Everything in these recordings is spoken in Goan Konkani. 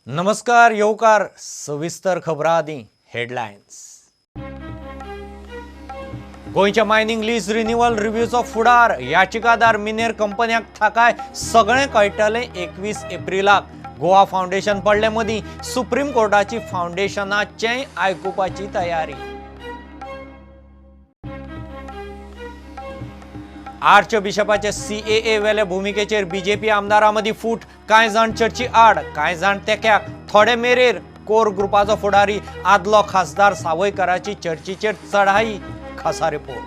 नमस्कार, येवकार. सविस्तर खबरां आदी हेडलायन्स. गोंयच्या मायनिंग लीज रिन्युअल रिव्यूचो फुडार, याचिकादार मिनेर कंपन्यांक थाकाय, सगळें कळटलें 21 एप्रिलाक. गोवा फावंडेशन पडले मदीं, सुप्रीम कोर्टाची फावंडेशनाचेंय आयकुपाची तयारी. आर्च बिशपाचे CAA वेले भुमिकेचेर बीजेपी आमदारां मदीं फूट, कांय जाण चर्ची आड, कांय जाण तेक्याक, थोडे मेरेर. कोर ग्रुपाचो फुडारी आदलो खासदार सावयकराची चर्चीचेर चढाई, खासा रिपोर्ट.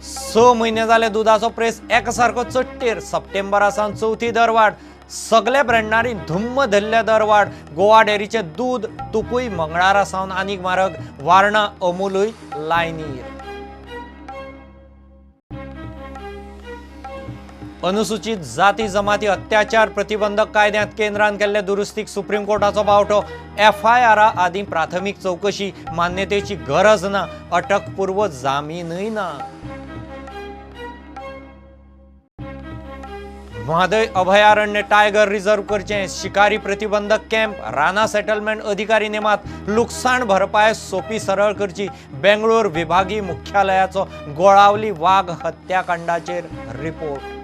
6 म्हयने जाले दुदाचो प्रेस एकासारको चडटेर, सप्टेंबरा सावन चवथी दरवाड, सगल्या ब्रँडांनी धुम्म धरल्या दरवाड. गोवा डेअरीचें दूद तुपूय मंगळारा सावन आनीक म्हारग, वारणा अमूलूय लायनीर. अनुसूचित जाती जमाती अत्याचार प्रतिबंधक कायद्यांत केंद्रान केल्ले दुरुस्तीक सुप्रीम कोर्टाचो बावटो, FIR आदी प्राथमीक चवकशी मान्यतेची गरज ना, अटकपूर्व जामीनय ना. म्हादय अभयारण्य टायगर रिझर्व करचें, शिकारी प्रतिबंधक कॅम्प, राना सेटलमेंट अधिकारी नेमात, लुकसाण भरपाय सोपी सरळ करची, बेंगळूर विभागीय मुख्यालयाचो गोळावली वाघ हत्याकांडाचेर रिपोर्ट.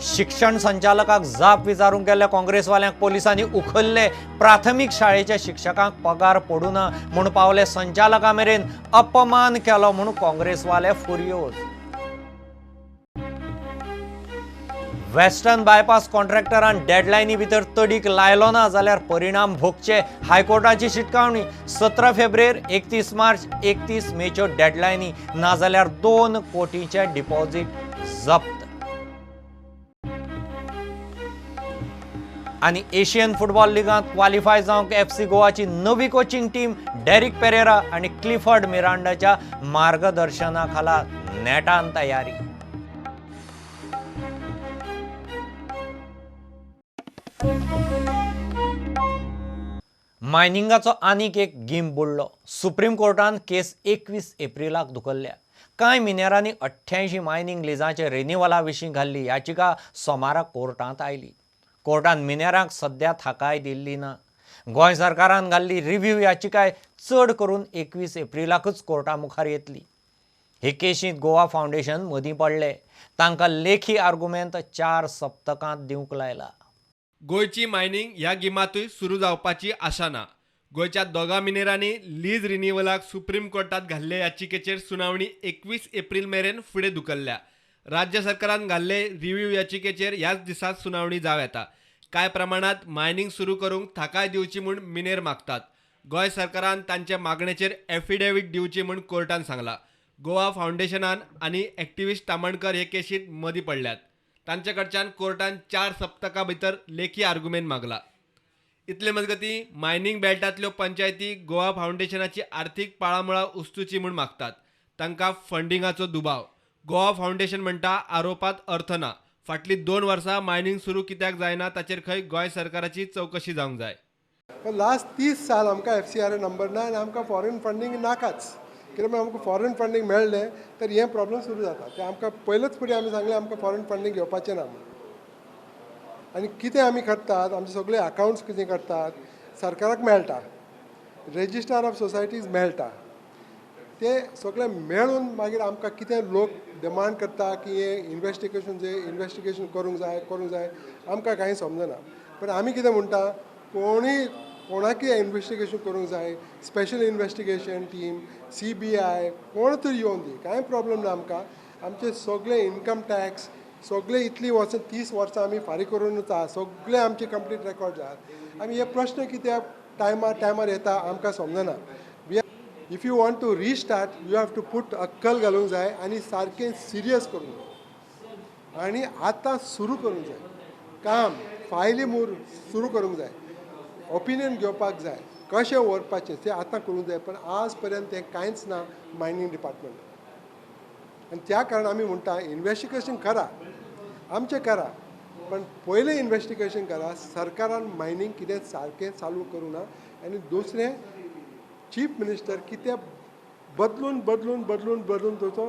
शिक्षण संचालकाक जाप विचारूंक गेल्ल्या काँग्रेसवाल्यांक पोलिसांनी उखल्ले, प्राथमीक शाळेच्या शिक्षकांक पगार पडूं ना म्हूण पावले संचालका मेरेन, अपमान केलो म्हूण काँग्रेसवाले फुर्योज. वेस्टर्न बायपास कॉन्ट्रॅक्टरान डेडलायनी भितर तडीक लायलो ना जाल्यार परिणाम भोगचे, हायकोर्टाची शिटकावणी. 17 फेब्रुवारी, 31 मार्च, 31 मेच्यो डेडलायनी, ना जाल्यार 2 कोटींचे डिपॉझिट जप्त. आनी एशियन फुटबॉल लिगांत क्वालिफाय जावंक FC गोवाची नवी कोचिंग टीम डेरिक पेरेरा आनी क्लिफर्ड मिरांडाच्या मार्गदर्शना खाला नेटान तयारी. मायनिंगाचो आनीक एक गीम बुडलो. सुप्रीम कोर्टान केस 21 एप्रिलाक धुकल्ल्या. कांय मिनेरांनी 88 मायनिंग लिजांचे रिन्युअला विशीं घाल्ली याचिका सोमारा कोर्टांत आयली. कोर्टान मिनेरांक सद्या थाकाय दिल्ली ना. गोंय सरकारान घाल्ली रिव्ह्यू याचिकाय चड करून 21 एप्रिलाकूच कोर्टा मुखार येतली. हे केशींत गोवा फावंडेशन मदीं पडले, तांकां लेखी आर्गुमेंत 4 सप्तकांत दिवंक लायला. गोंयची मायनिंग ह्या गिमांतूय सुरू जावपाची आशा ना. गोंयच्या दोगा मिनेरांनी लीज रिन्युअलाक सुप्रीम कोर्टांत घाल्ले याचिकेचेर सुनावणी 21 एप्रिल मेरेन फुडें धुकल्ल्या. राज्य सरकारान घाल्ले रिव्ह्यू याचिकेचेर ह्याच दिसा सुनावणी जावं येता. कांय प्रमाणांत मायनिंग सुरू करूंक थाकाय दिवची म्हूण मिनेर मागतात. गोंय सरकारान तांचे मागणेचेर एफिडेवीट दिवची म्हूण कोर्टान सांगलां. गोवा फावंडेशनान आनी एक्टिविस्ट तामणकर हे केशींत मदीं पडल्यात. तांचे कडच्यान कोर्टान 4 सप्तकां भितर लेखी आर्गुमेंट मागला. इतले मजगतीं मायनिंग बेल्टांतल्यो पंचायती गोवा फावंडेशनाची आर्थीक पाळामुळां उस्तुची म्हूण मागतात. तांकां फंडिंगाचो दुबाव. गोवा फावंडेशन म्हणटा आरोपांत अर्थ ना. फाटलीं 2 वर्सां मायनिंग सुरू कित्याक जायना ताचेर खंय गोंय सरकाराची चवकशी जावंक जाय. लास्ट 30 साल आमकां FCRA number ना आनी आमकां फॉरेन फंडींग नाकाच. कित्याक म्हणल्यार आमकां फॉरेन फंडींग मेळ्ळें तर हें प्रॉब्लम सुरू जाता. तें आमकां पयलेच फुडें आमी सांगलें आमकां फॉरेन फंडींग घेवपाचें ना म्हणून. आनी कितें आमी करतात, आमचे सगळे अकावंट्स कितें करतात सरकाराक मेळटा, रजिस्ट्रार ऑफ सोसायटीज मेळटा, ते सगळे मेळून मागीर आमकां कितें लोक डिमांड करता की हें इन्वेस्टिगेशन जे इन्वेस्टिगेशन करूंक जाय करूंक जाय, आमकां कांय समजना. पण आमी कितें म्हणटा, कोणूय कोणाकय इन्वेस्टिगेशन करूंक जाय, स्पेशल इन्वेस्टिगेशन टीम, CBI, कोण तरी येवन दी, कांय प्रॉब्लम ना आमकां. आमचे सगळे इन्कम टॅक्स सगळे इतलीं वर्सां 30 वर्सां आमी फारीक करूनच आसा, सगळे आमचे कंप्लीट रेकॉर्ड आसात. आमी हे प्रश्न कित्याक टायमार टायमार येता आमकां समजना. If you want to restart, you have to put अक्कल घालूंक जाय आनी सारकें सिरियस करूंक जाय आनी आतां सुरू करूंक जाय काम, फायली मूर सुरू करूंक जाय, ओपिनियन घेवपाक जाय, कशें व्हरपाचें तें आतां करूंक जाय. पण आज पर्यंत तें कांयच ना मायनिंग डिपार्टमेंट. आनी त्या कारणान आमी म्हणटा इन्वेस्टिगेशन करा, आमचें करा, पण पयलें इन्वेस्टिगेशन करा सरकारान मायनिंग कितें सारकें चालू करूं ना. आनी दुसरें चीफ मिनिस्टर कितें बदलून बदलून बदलून बदलून तो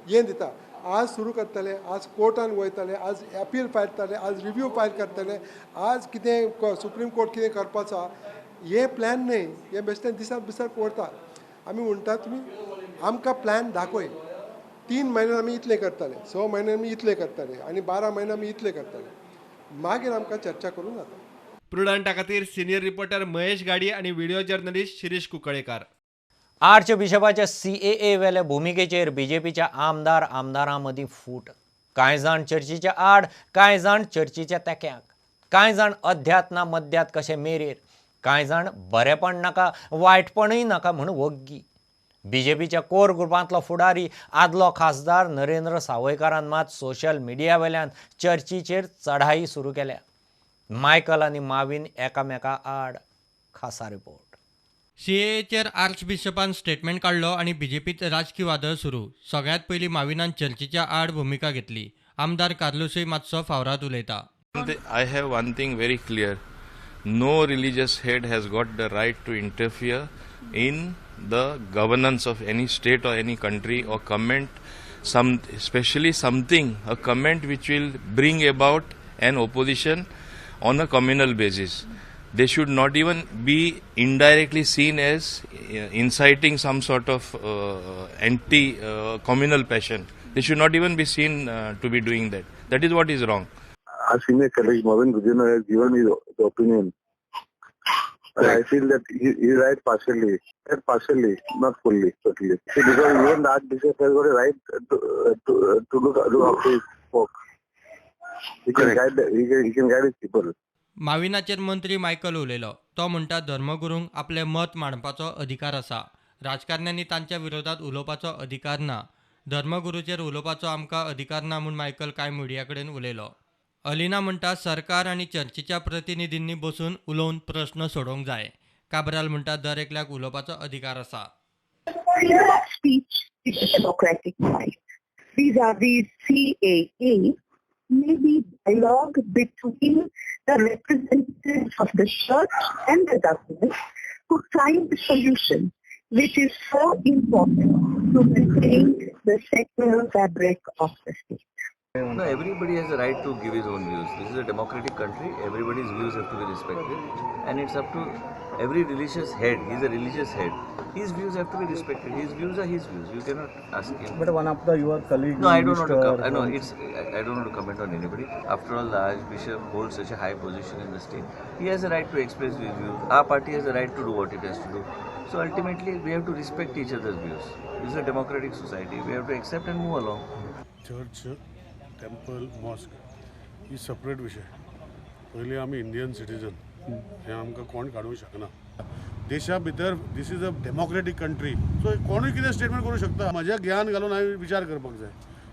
हें दिता. आज सुरू करतले, आज कोर्टान वयतले, आज अपील फायल करतले, आज रिव्यू फायल करतले, आज कितें सुप्रीम कोर्ट कितें करपाचो आहा हें प्लॅन न्हय, हें बेश्टें दिसाक दिसाक व्हरता. आमी म्हणटा तुमी आमकां प्लॅन दाखय, 3 म्हयने आमी इतलें करतले, 6 म्हयने आमी इतलें करतले आनी 12 म्हयने आमी इतलें करतले, मागीर आमकां चर्चा करूंक जाता. प्रुडंटा खातीर सिनियर रिपोर्टर महेश गाडी आणि video journalist Shirish Kunkalekar. Arch बिशपाच्या CAA वेले भुमिकेचेर बीजेपीच्या आमदार आमदारां मदीं फूट. कांय जाण चर्चीच्या आड, कांय जाण चर्चीच्या तेक्याक, कांय जाण अध्यात ना मध्यात कशे मेरेर, कांय जाण बरेपण नाका वायटपणूय नाका म्हूण वग्गी. बीजेपीच्या कोर ग्रुपांतलो फुडारी आदलो खासदार नरेंद्र सावयकारान मात सोशल मिडिया वेल्यान चर्चीचेर चढाई सुरू केल्या. मायकल आनी माविन एकामेका आड. खासा रिपोर्ट. सीएएचेर आर्च बिशपान स्टेटमेंट काडलो आनी बीजेपीत राजकी वादळ सुरू. सगळ्यांत पयलीं माविनान चर्चीच्या आड भुमिका घेतली. आमदार कार्लुसूय मातसो फावराद उलयता. I have one thing very clear. No religious head has got the right to interfere in the governance of any state or any country or comment some, especially something, a comment which will bring about an opposition on a communal basis. They should not even be indirectly seen as inciting some sort of anti-communal passion. They should not even be seen to be doing that. That is what is wrong. Our senior colleague Marvin Godinho has given his opinion. I feel that he is right partially, partially, not fully, totally. See, because even the Archbishop has got a right to look after his folk. He can guide. He can guide his people. माविनाचेर मंत्री मायकल उलयलो. तो म्हणटा धर्मगुरूंक आपलें मत मांडपाचो अधिकार आसा, राजकारण्यांनी तांच्या विरोधात उलोवपाचो अधिकार ना. धर्मगुरूचेर उलोवपाचो आमकां अधिकार ना म्हूण मायकल कांय मिडिया कडेन उलयलो. अलिना म्हणटा सरकार आनी चर्चीच्या प्रतिनिधींनी बसून उलोवन प्रश्न सोडोवंक जाय. काब्राल म्हणटा दर एकल्याक उलोवपाचो अधिकार आसा. Freedom of speech is a democratic right. Vis-a-vis CAA may be dialogue between the representatives of the church and the government to find the solution, which is so important to maintain the secular fabric of the state. No, everybody has a right to give his own views. This is a democratic country. Everybody's views have to be respected. And it's up to every religious head. He's a religious head. His views have to be respected. His views are his views. You cannot ask him. But one of the your colleague. No, I don't want to I know it's. I don't want to comment on anybody. After all, the Archbishop holds such a high position in the state. He has a right to express his views. Our party has a right to do what it has to do. So ultimately, we have to respect each other's views. This is a democratic society. We have to accept and move along. Church, temple, mosque he separate विशय. पयलीं आमी इंडियन सिटीजन, हें आमकां कोण काडूंक शकना. देशा भितर this is a democratic country, so कोणूय कितें स्टेटमेंट करूं शकता. म्हजें ज्ञान घालून हांवें विचार करपाक जाय.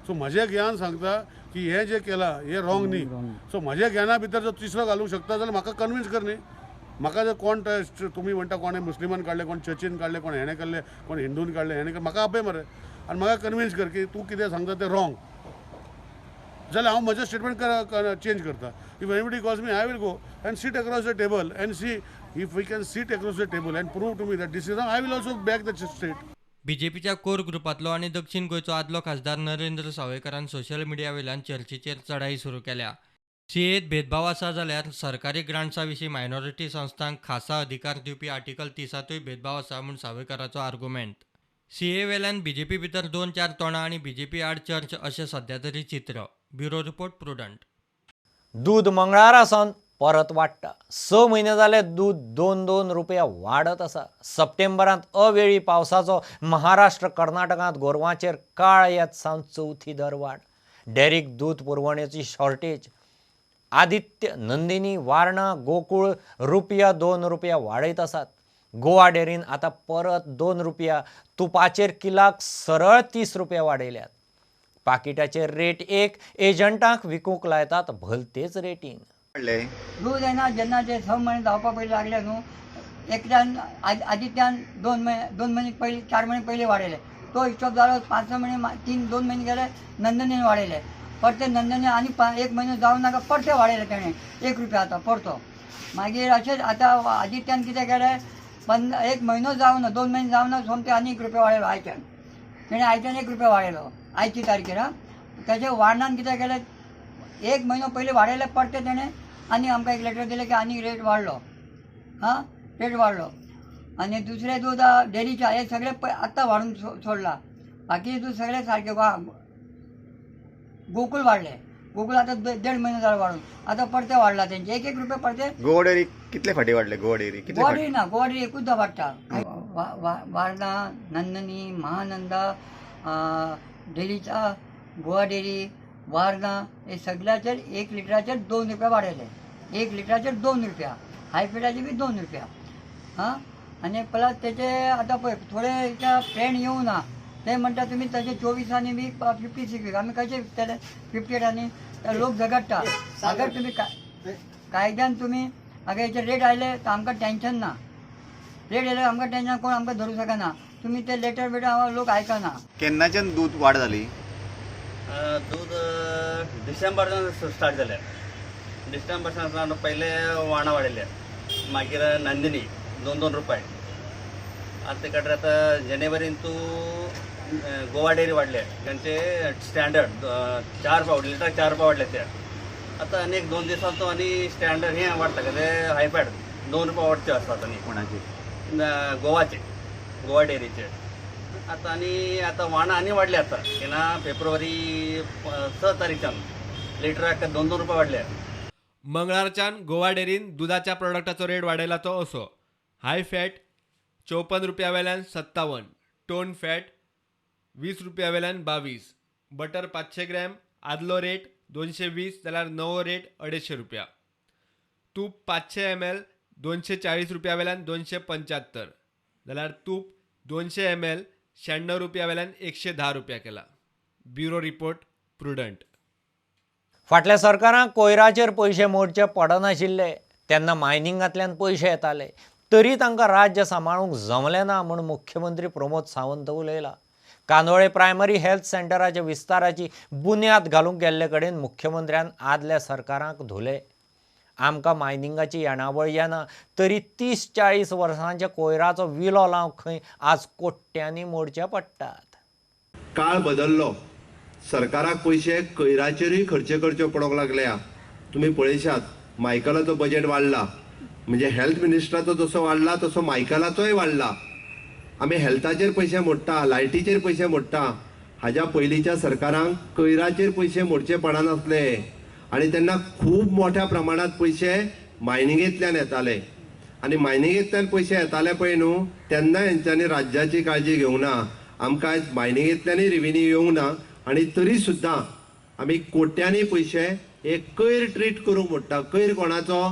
सो म्हजें ज्ञान सांगता की हें जें केलां हें रॉंग न्ही. सो म्हज्या ज्ञाना भितर जर तिसरो घालूंक शकता जाल्यार म्हाका कन्विन्स कर न्ही. म्हाका जर कोण तुमी म्हणटा कोणें मुस्लिमान काडलें, कोण चर्चीन काडलें, कोण हेणें काडलें, कोण हिंदून काडलें, हेणें म्हाका आपय मरे आनी म्हाका कन्विन्स कर की तूं कितें सांगता तें रॉंग, जाल्यार हांव म्हजें स्टेटमेंट चेंज करता. If anybody calls me, I will go and sit across the table and see if we can sit across the table and prove to me that this is wrong, I will also back the state. बीजेपीच्या कोर ग्रुपांतलो आनी दक्षिण गोंयचो आदलो खासदार नरेंद्र सावयकारान सोशल मिडिया वयल्यान चर्चीचेर चढाई सुरू केल्या. सीएत भेदभाव आसा जाल्यार सरकारी ग्रांट्सा विशीं मायनॉरिटी संस्थांक खासा अधिकार दिवपी आर्टिकल 30 भेदभाव आसा म्हूण सावयकाराचो आर्गुमेंट. सीए वेल्यान बीजेपी भितर 2-4 तोंडां आनी बीजेपी आड चर्च अशें सध्या तरी चित्र. Bureau report, Prudent. दूद मंगळारा सावन परत वाडटा. 6 म्हयने जाले दूद 2-2 रुपया वाडत आसा. सप्टेंबरांत अवेळी पावसाचो महाराष्ट्र कर्नाटकांत गोरवांचेर काळ येत सावन चवथी दरवाड. डेरीक दूद पुरवणेची शॉर्टेज. आदित्य, नंदिनी, वारणा, गोकुळ रुपया 2 रुपया वाडयत आसात. गोवा डेरीन आतां परत 2 रुपया, तुपाचेर किलाक सरळ 30 रुपया वाडयल्यात. पाकिटाचेर रेट 1, एजंटांक विकूंक लायतात भलतेच रेटीन. दूद येना जेन्ना ते 6 म्हयने जावपा पयलीं लागले न्हू, एकल्यान आदित्यान 2 म्हयने पयलीं 4 म्हयने पयलीं वाडयले, तो हिशोब जालो 5-6 म्हयने 3-2 म्हयने गेले नंदनीन वाडयले, परते नंदनी आनी 1 म्हयनो जावं नाका परते वाडयले तेणें 1 रुपया आतां परतो. मागीर अशेंच आतां आदित्यान कितें केलें, 1 म्हयनो जावना 2 म्हयने जावना सोमते आनी 1 रुपया वाडयलो आयच्यान, तेणें आयच्यान 1 रुपया वाडयलो आयची तारखेर. तेजे वार्डान कितें केलें, एक म्हयनो पयलीं वाडयले परते तेणें आनी आमकां एक लेटर दिलें की आनी रेट वाडलो, हां रेट वाडलो. आनी दुसरें दूद डेरीच्या हे सगळें आत्तां वाडून सोडलां. बाकी दूद सगळें सारकें. गोकूल वाडलें, गोकूल आतां 1.5 म्हयनो जालो वाडून, आतां परते वाडला तेंचे 1-1 रुपया परते. गोवा डेअरी कितले फाटी वाडले? गोवा डेअरी कितले? गोवा डेअरी ना, गोवा डेअरी एकूचदा वाडटा. वार्ना, नंदनी, महानंदा, डेरीचा, गोवा डेअरी, वार्ना हे सगळ्याचेर 1 लिटराचेर 2 रुपया वाडयले. 1 लिटराचेर 2 रुपया, हायफिटाचे बी 2 रुपया. हां आनी प्लस तेचे आतां पळय थोडे ट्रेंड येवना ना, ते म्हणटा तुमी तशे 24 आनी बी 56 आमी कशे विकतले 58 आनी लोक झगडटा. अगर तुमी कायद्यान तुमी अगर हेचे रेट आयले तर आमकां टेंशन ना, रेट आयले आमकां टेंशन, कोण आमकां धरूं शकना. तुमी ते लेटर बिटर लोक आयकना. केन्नाच्यान दूद वाड जाली? दूद डिसेंबरान स्टार्ट जालें. डिसेंबरान पयले वाणा वाडयले, मागीर नंदिनी 2-2 रुपये. आतां ते खातीर आतां जानेवारीन तूं गोवा डेअरी वाडले, तांचे स्टँडर्ड 4 पाव लिटर 4 रुपया वाडले ते. आतां आनी 1-2 दिसान तो आनी स्टँडर्ड हें वाडटा कितें हायपॅड 2 रुपया वाडचे आसतात. आनी कोणाचे? गोवाचे, गोवा डेअरीचे. आतां आनी आतां वाणां आनी वाडले आतां केन्ना फेब्रुवारी 6 तारीखच्यान लिटराक 2-2 रुपया वाडले. मंगळारच्यान गोवा डेअरीन दुदाच्या प्रोडक्टाचो रेट वाडयला तो असो: हाय फॅट 54 रुपया वेल्यान 57, टोन फॅट 20 रुपया वेल्यान 22, बटर 500 ग्रॅम आदलो रेट 220 जाल्यार नवो रेट 250 रुपया, तूप 500 ml 240 रुपया वेल्यान 275 जाल्यार तूप 200 ml 96 रुपया वेल्यान 110 रुपया केला. Bureau report, Prudent. फाटल्या सरकारांक कोयराचेर पयशे मोडचे पडनाशिल्ले तेन्ना मायनिंगांतल्यान पयशे येताले, तरी तांकां राज्य सांबाळूंक जमलें ना म्हूण मुख्यमंत्री प्रमोद सावंत उलयला. कांदोळे प्रायमरी हेल्थ सेंटराच्या विस्ताराची बुन्याद घालूंक गेल्ले कडेन मुख्यमंत्र्यान आदल्या सरकारांक धुले. आमकां मायनिंगाची येणावळ येना तरी 30-40 वर्सांच्या कोयराचो विलो लावंक खंय आज कोट्यांनी मोडचे पडटात. काळ बदल्लो, सरकाराक पयशे कोयराचेरूय खर्च करचे पडोंक लागल्या. तुमी पळयशात मायकलाचो बजेट वाडला, म्हणजे हेल्थ मिनिस्टराचो जसो वाडला तसो मायकलाचोय वाडला. आमी हेल्थाचेर पयशे मोडटा, लायटीचेर पयशे मोडटा. हाज्या पयलींच्या सरकारांक कोयराचेर पयशे मोडचे पडनासले आनी तेन्ना खूब मोठ्या प्रमाणांत पयशे मायनिंगेंतल्यान येताले आनी मायनिंगेंतल्यान पयशे येताले पळय न्हू, तेन्ना हेंच्यांनी राज्याची काळजी घेवंक ना. आमकां आयज मायनिंगेंतल्यानय रिवेन्यू येवंक ना आनी तरी सुद्दां आमी कोट्यांनी पयशे एक कोयर ट्रीट करूंक मोडटा. कोयर कोणाचो?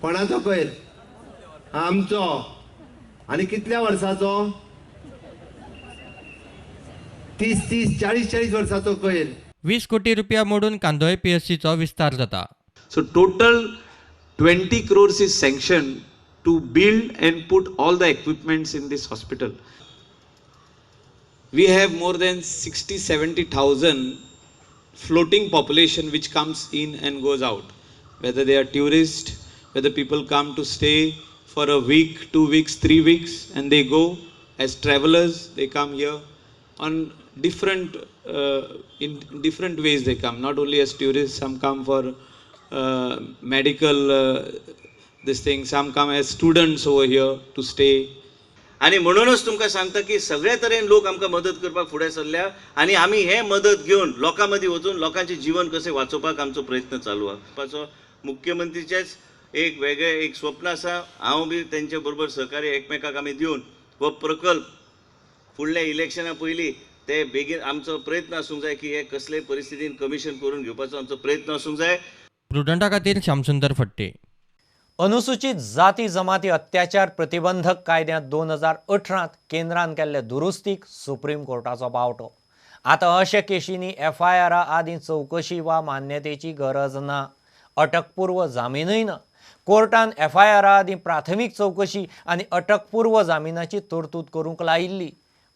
कोणाचो कोयर? आमचो. आनी कितल्या वर्साचो? 30-30, 40-40 वर्साचो कोयर. 20 कोटी रुपया मोडून कांदोळे पीएससीचो विस्तार जाता. So total 20 crores is sanctioned to build and put all the equipments in this hospital. We have more than 60-70,000 floating population which comes in and goes out, whether they are tourists, whether people come to stay for a week, 2 weeks, 3 weeks, and they go as travelers. They come here on different in different ways. They come not only as tourists, some come for medical this thing, some come as students over here to stay. आनी म्हणूनच तुमकां सांगता की सगळे तरेन लोक आमकां मदत करपाक फुडें सरल्या आनी आमी हे मदत घेवन लोकां मदीं वचून लोकांचें जीवन कशें वाचोवपाक आमचो प्रयत्न चालू आसा. मुख्यमंत्रीचेच एक वेगळें एक स्वप्न आसा, हांव बी तेंचे बरोबर सहकार्य एकमेकाक आमी दिवन हो प्रकल्प फुडल्या इलेक्शना पयलीं ते बेगीन आमचो प्रयत्न आसूंक जाय की हे कसलेय परिस्थितीन कमिशन करून घेवपाचो आमचो प्रयत्न आसूंक जाय. प्रुडंटा खातीर श्यामसुंदर फट्टे. अनुसूचित जाती जमाती अत्याचार प्रतिबंधक कायद्यांत 2018 केंद्रान केल्ले दुरुस्तीक सुप्रीम कोर्टाचो बावटो. आतां अशा केशींनी एफआयआर आदी चवकशी वा मान्यतेची गरज ना, अटकपूर्व जामीनय ना. कोर्टान एफआयआर आदी प्राथमीक चवकशी आनी अटकपूर्व जामिनाची तरतूद करूंक लायिल्ली.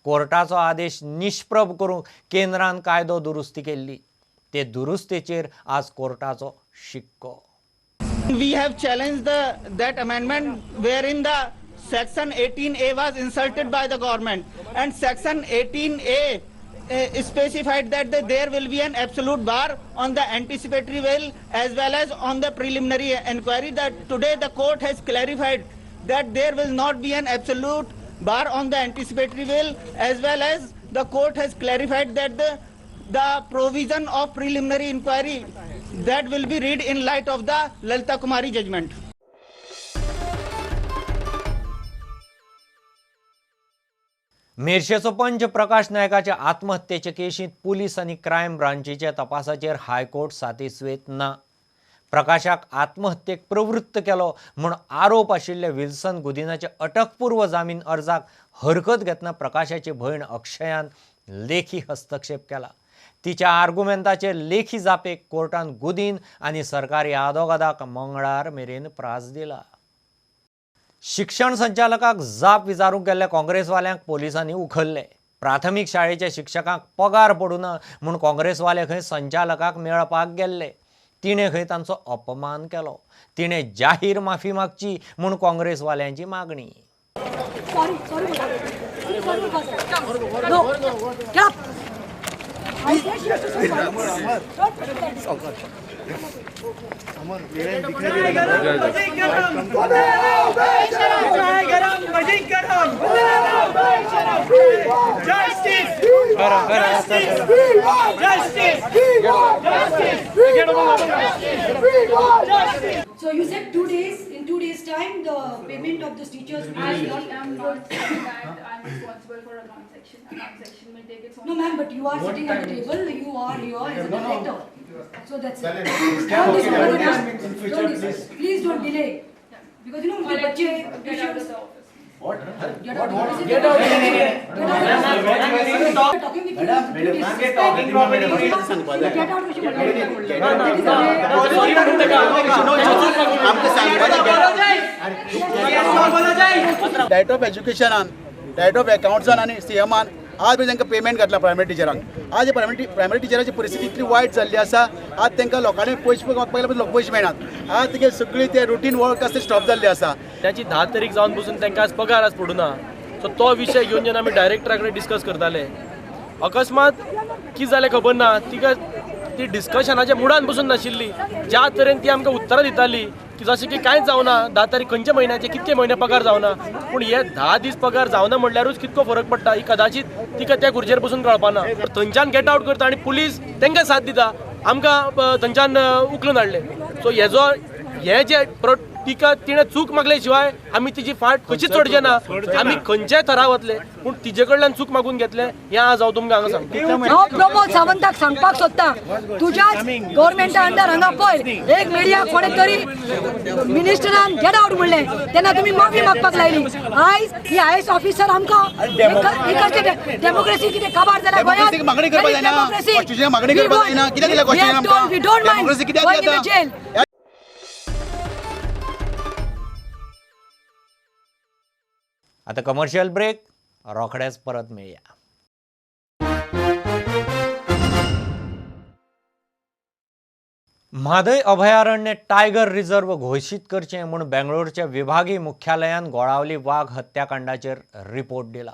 कोर्टाचो आदेश निष्प्रभ करूंक केंद्रान कायदो दुरुस्ती केल्ली. ते दुरुस्तेचेर आज कोर्टाचो शिक्को. We have challenged that amendment wherein the section 18A was inserted by the government, and section 18A specified that there will be an absolute bar on the anticipatory bail as well as on the preliminary inquiry. That today the court has clarified that there will not be an absolute bar on the anticipatory bail, as well as the court has clarified that the provision of preliminary inquiry that will be read in light of the Lalita Kumari judgment. मेरशेचो पंच प्रकाश नायकाच्या आत्महत्येचे केशींत पुलीस आनी क्रायम ब्रांचीच्या तपासाचेर हायकोर्ट सातिस्वेत ना. प्रकाशाक आत्महत्येक प्रवृत्त केलो म्हूण आरोप आशिल्ल्या विल्सन गुदिनाच्या अटकपूर्व जामीन अर्जाक हरकत घेतना प्रकाशाची भयण अक्षयान लेखी हस्तक्षेप केला. तिच्या आर्गुमेंताचेर लेखी जापेक कोर्टान गुदीन आनी सरकारी आदोगादाक मंगळार मेरेन प्रास दिला. शिक्षण संचालकाक जाप विचारूंक गेल्ल्या काँग्रेसवाल्यांक पोलिसांनी उखल्ले. प्राथमीक शाळेच्या शिक्षकांक पगार पडूं ना म्हूण काँग्रेसवाले खंय संचालकाक मेळपाक गेल्ले. तिणें खंय तांचो अपमान केलो. तिणें जाहीर माफी मागची म्हूण काँग्रेसवाल्यांची मागणी. So you said 2 days, in 2 days time the payment of the teachers will I be am not saying that I am responsible for account section. Account section will take its own. No ma'am, but you are sitting at the table, you are here as a director. So that's it. Please don't delay. Because you know, the bache issues. What? Get out. Get out. Talking with you. Get out. Director of एज्युकेशनान, director of अकाउंट्सान आनी सीएमान आज मेरेन तांकां पेमेंट घातला प्रायमरी टिचरांक. आज प्रायमरी टिचराची परिस्थिती इतली वायट जाल्ली आसा, आज तांकां लोकांनी पयशे मागपाक गेल्यार लोक पयशे मेळनात. आज तुगे सगळी ते रुटीन वर्क आसा ते स्टॉप जाल्ली आसा. त्याची 10 तारीख जावन बसून तांकां आज पगार आज पडूं ना. सो तो विशय घेवन जेन्ना आमी डायरेक्टरा कडेन डिस्कस करताले, अकस्मात कितें जालें खबर ना, तिका ती डिस्कशनाच्या मुडान बसून नाशिल्ली. ज्या तरेन ती आमकां उत्तरां दिताली की जशें की कांयच जावना, 10 तारीख खंयच्या म्हयन्याचे कितके म्हयने पगार जावना, पूण हे 10 दीस पगार जावना म्हणल्यारूच कितको फरक पडटा ही कदाचित तिका त्या खुर्चेर बसून कळपाना. थंयच्यान गेट आवट करता आनी पुलीस तांकां साथ दिता, आमकां थंयच्यान उखलून हाडले. सो हेजो हे जे तिका तिणें चूक मागले शिवाय आमी तिची फाट कशीच सोडचे ना. आमी खंयच्याय थरार वतले पूण तिजे कडल्यान चूक मागून घेतले हें आज हांव तुमकां हांगा सांगता. हांव प्रमोद सावंताक सांगपाक सोदता, तुज्याच गव्हर्मेंटा अंडर हांगा पळय एक मिडिया कोणे तरी मिनिस्टरान गेट आवट म्हणलें तेन्ना तुमी माफी मागपाक लायली. आयज ही आयएएस ऑफिसर आमकां डेमोक्रेसी कितें काबार जाल्या गोंयांत. जेल. आता कमर्शियल ब्रेक, रोखडेच परत मेळया. म्हादय अभयारण्य टायगर रिझर्व घोशीत करचें म्हूण बेंगळुरूच्या विभागीय मुख्यालयान गोळावली वाघ हत्याकांडाचेर रिपोर्ट दिला.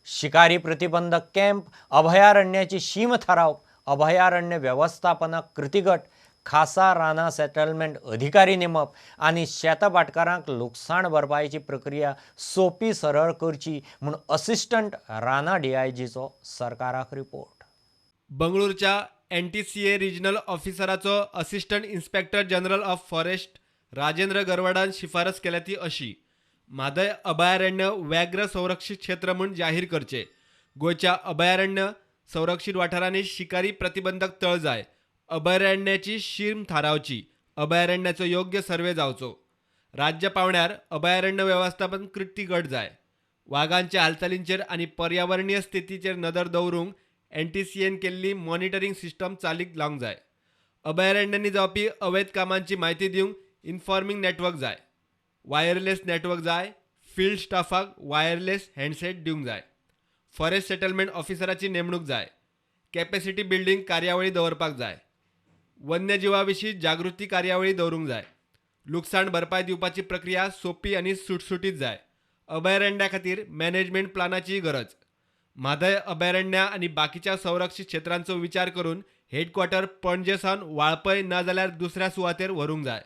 शिकारी प्रतिबंधक कॅम्प, अभयारण्याची शीम थारावप, अभयारण्य वेवस्थापना कृतीगट, खासा राना सेटलमेंट अधिकारी नेमप आनी शेतभाटकारांक लुकसाण भरपायेची प्रक्रिया सोपी सरळ करची म्हूण असिस्टंट राना डीआयजीचो सरकाराक रिपोर्ट. बंगळुरूच्या NTCA regional ऑफिसराचो assistant inspector general of forest Rajendra गरवाडान शिफारस केल्या ती अशी: म्हादय अभयारण्य व्याघ्र संरक्षित क्षेत्र म्हूण जाहीर करचे. गोंयच्या अभयारण्य संरक्षित वाठारांनी शिकारी प्रतिबंधक तळ जाय. अभयारण्याची शीम थारावची. अभयारण्याचो योग्य सर्वे जावचो. राज्य पावण्यार अभयारण्य वेवस्थापन कृती गट जाय. वागांच्या हालचालींचेर आनी पर्यावरणीय स्थितीचेर नदर दवरूंक NTCAन केल्ली मॉनिटरींग सिस्टम चालीक लावंक जाय. अभयारण्यांनी जावपी अवैध कामांची म्हायती दिवंक इन्फॉर्मिंग नेटवर्क जाय. वायरलेस नेटवर्क जाय. फिल्ड स्टाफाक वायरलेस हँडसेट दिवंक जाय. फॉरेस्ट सेटलमेंट ऑफिसराची नेमणूक जाय. कॅपेसिटी बिल्डींग कार्यावळी दवरपाक जाय. वन्यजिवा विशीं जागृती कार्यावळी दवरूंक जाय. लुकसाण भरपाय दिवपाची प्रक्रिया सोपी आनी सुटसुटीत जाय. अभयारण्या खातीर मॅनेजमेंट प्लानाचीय गरज. म्हादय अभयारण्या आनी बाकीच्या संरक्षित क्षेत्रांचो विचार करून हेडक्वॉर्टर पणजे सावन वाळपय ना जाल्यार दुसऱ्या सुवातेर व्हरूंक जाय.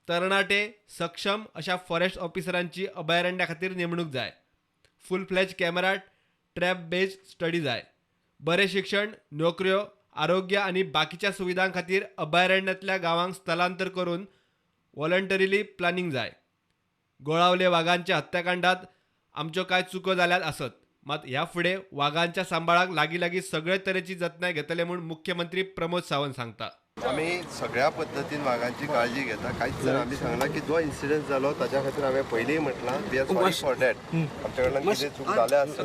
तरणाटे सक्षम अशा फॉरेस्ट ऑफिसरांची अभयारण्या खातीर नेमणूक जाय. Full fledge camera trap based study जाय. बरें शिक्षण, नोकऱ्यो, आरोग्य आनी बाकीच्या सुविधां खातीर अभयारण्यांतल्या गांवांक स्थलांतर करून वॉलंटरीली प्लॅनिंग जाय. गोळावले वागांच्या हत्याकांडात आमच्यो कांय चुको जाल्यात आसत, मात ह्या फुडें वागांच्या सांबाळाक लागीं लागीं सगळे तरेची जतनाय घेतले म्हूण मुख्यमंत्री प्रमोद सावंत सांगता. आमी सगळ्या पद्दतीन वागांची काळजी घेता. कांयच जाण आमी सांगलां की जो इन्सिडंट जालो ताच्या खातीर हांवें पयलींय म्हटलां we are sorry for that. आमच्या कडल्यान कितें चूक जाल्या आसत,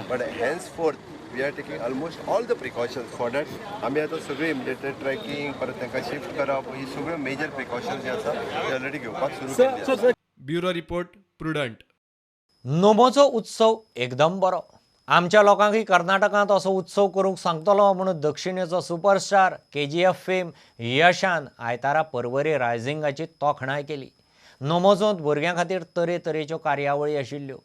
but henceforth we are taking almost all the precautions for that. आमी आतां सगळी इमिडिएट ट्रॅकिंग, परत तांकां शिफ्ट करप, ही सगळ्यो मेजर प्रिकॉशन्स जे आसा ते ऑलरेडी घेवपाक सुरू केल्ली. Bureau report, Prudent. नोमोचो उत्सव एकदम बरो. आमच्या लोकांकय कर्नाटकांत असो उत्सव करूंक सांगतलो म्हणून दक्षिणेचो सुपरस्टार KGF fame यशान आयतारा परवरी रायझिंगाची तोखणाय केली. नोमोजोंत भुरग्यां खातीर तरेतरेच्यो कार्यावळी आशिल्ल्यो.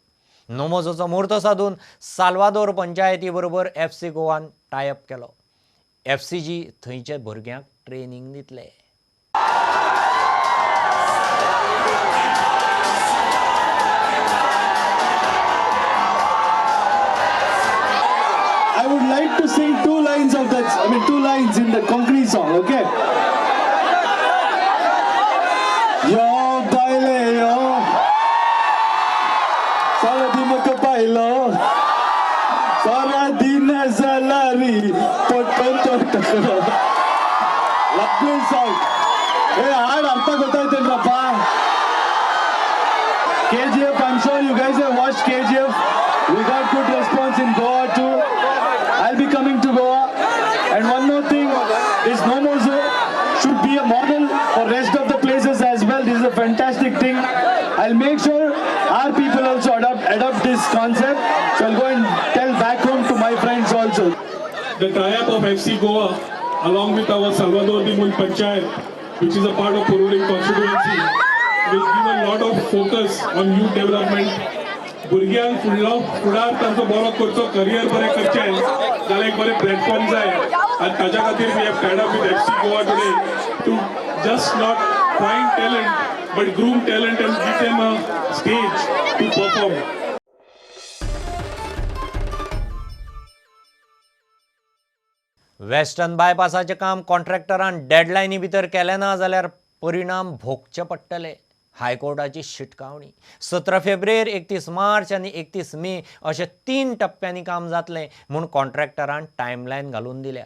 नोमोजोचो म्हूर्त सादून साल्वादोर पंचायती बरोबर FC Goan टायअप केलो. FCG थंयच्या भुरग्यांक ट्रेनींग दितले. I would like to sing two lines of that, I mean two lines in the Konkani song, okay? Yo baile yo, sara din maka pailo, sara din salary, potton tottakro. Lovely song. Hey, haad artha gottaytendrappa. KGF, I'm sure you guys have watched KGF. We got good response in Goa too. I'll be coming to Goa. And one more thing, this Nomozo should be a model for rest of the places as well. This is a fantastic thing. I'll make sure our people also adopt this concept. So I'll go and tell back home to my friends also. The tie-up of FC Goa along with our Salvador de Mul Panchayat, which is a part of Porvorim constituency, will give a lot of focus on youth development. भुरग्यांक फुडलो फुडार तांचो बरो करचो, करियर बरें करचें जाल्यार एक बरें प्लॅटफॉर्म जाय आनी ताच्या खातीर we have tied up with FC Goa today to just not find talent but groom talent and give them a stage to perform. Western बायपासाचें काम कॉन्ट्रॅक्टरान डेडलायनी भितर केलें ना जाल्यार परिणाम भोगचे पडटले. हायकोर्टाची शिटकावणी. 17 फेब्रुवारी, 31 मार्च आनी 31 मे अशे 3 टप्प्यांनी काम जातलें म्हूण कॉन्ट्रॅक्टरान टायमलायन घालून दिल्या.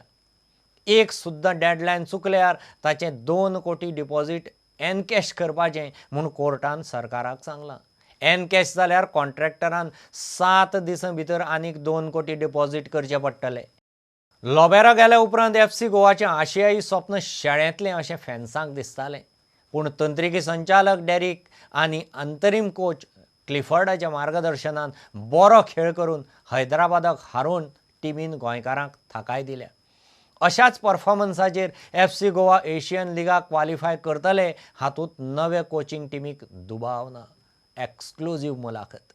एक सुद्दां डेडलायन चुकल्यार ताचें 2 कोटी डिपॉझीट एनकॅश करपाचें म्हूण कोर्टान सरकाराक सांगलां. एनकॅश जाल्यार कॉन्ट्रॅक्टरान 7 दिसां भितर आनीक 2 कोटी डिपॉझीट करचें पडटलें. लोबेरा गेल्या उपरांत FC गोवाचें आशियाई स्वप्न शेळेंतलें अशें फॅन्सांक दिसतालें. पूण तंत्रिकी संचालक डॅरिक आनी अंतरीम कोच क्लिफर्डाच्या मार्गदर्शनान बरो खेळ करून हैदराबादाक हारोवन टिमीन गोंयकारांक थाकाय दिल्या. अशाच परफॉर्मन्साचेर FC Goa Asian लिगाक क्वालिफाय करतले हातूंत नवे कोचिंग टिमीक दुबाव ना. एक्सक्लुझीव मुलाखत.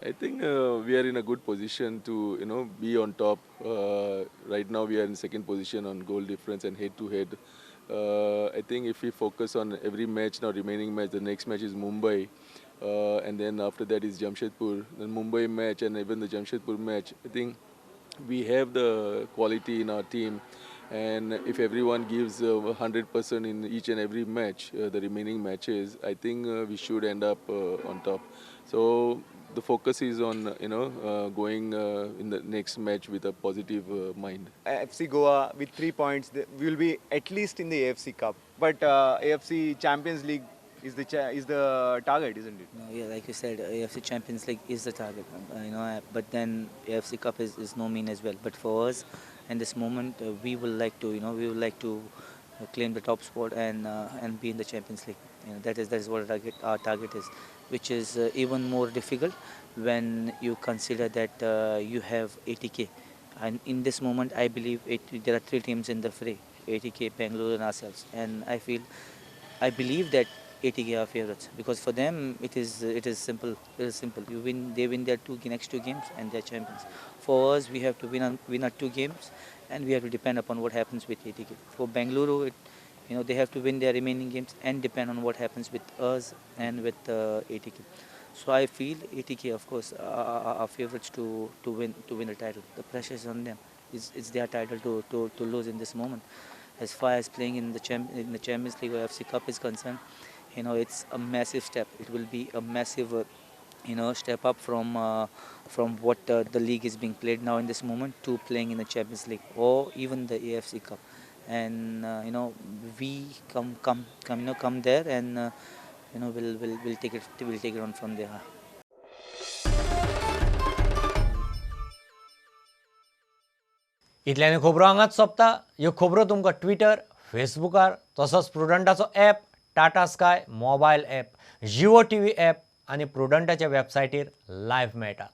I think we are in a good position to, be on top. Right now we are in second position on goal difference and head to head. I think if we focus on every match now, remaining match, the next match is Mumbai, and then after that is Jamshedpur. Then Mumbai match and even the Jamshedpur match. I think we have the quality in our team, and if everyone gives 100% in each and every match, the remaining matches, I think we should end up on top. So the focus is on going in the next match with a positive mind. FC Goa with 3 points, we will be at least in the AFC Cup, but AFC Champions League is the target, isn't it? No, yeah, like you said, AFC Champions League is the target, but then AFC Cup is no mean as well. But for us, in this moment, we would like to, claim the top spot and be in the Champions League. That is what our target is, which is even more difficult when you consider that you have ATK, and in this moment I believe there are 3 teams in the fray: ATK, Bangalore, and ourselves. And I believe that ATK are favorites, because for them it is simple. It is simple. You win, they win their next two games, and they're champions. For us, we have to win our 2 games, and we have to depend upon what happens with ATK. For Bengaluru, they have to win their remaining games and depend on what happens with us and with ATK. So I feel ATK, of course, are favorites to win the title. The pressure is on them. It's their title to lose in this moment. As far as playing in the Champions League or FC Cup is concerned, it's a massive step. It will be a massive, step up from what the league is being played now in this moment to playing in the Champions League or even the AFC Cup. And we come there, and we'll take it on from there. इतल्यानी खबरो हांगाच सोंपता. ह्यो खबरो तुमकां ट्विटर, फेसबुकार तसोच प्रुडंटाचो app, Tata Sky mobile app, Jio TV app आनी प्रुडंटाच्या वेबसायटीर लायव्ह मेळटात.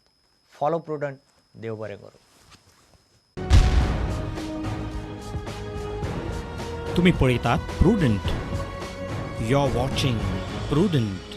Follow prudent. देव बरें करूं. तुम्ही पळयतात Prudent. You are watching Prudent.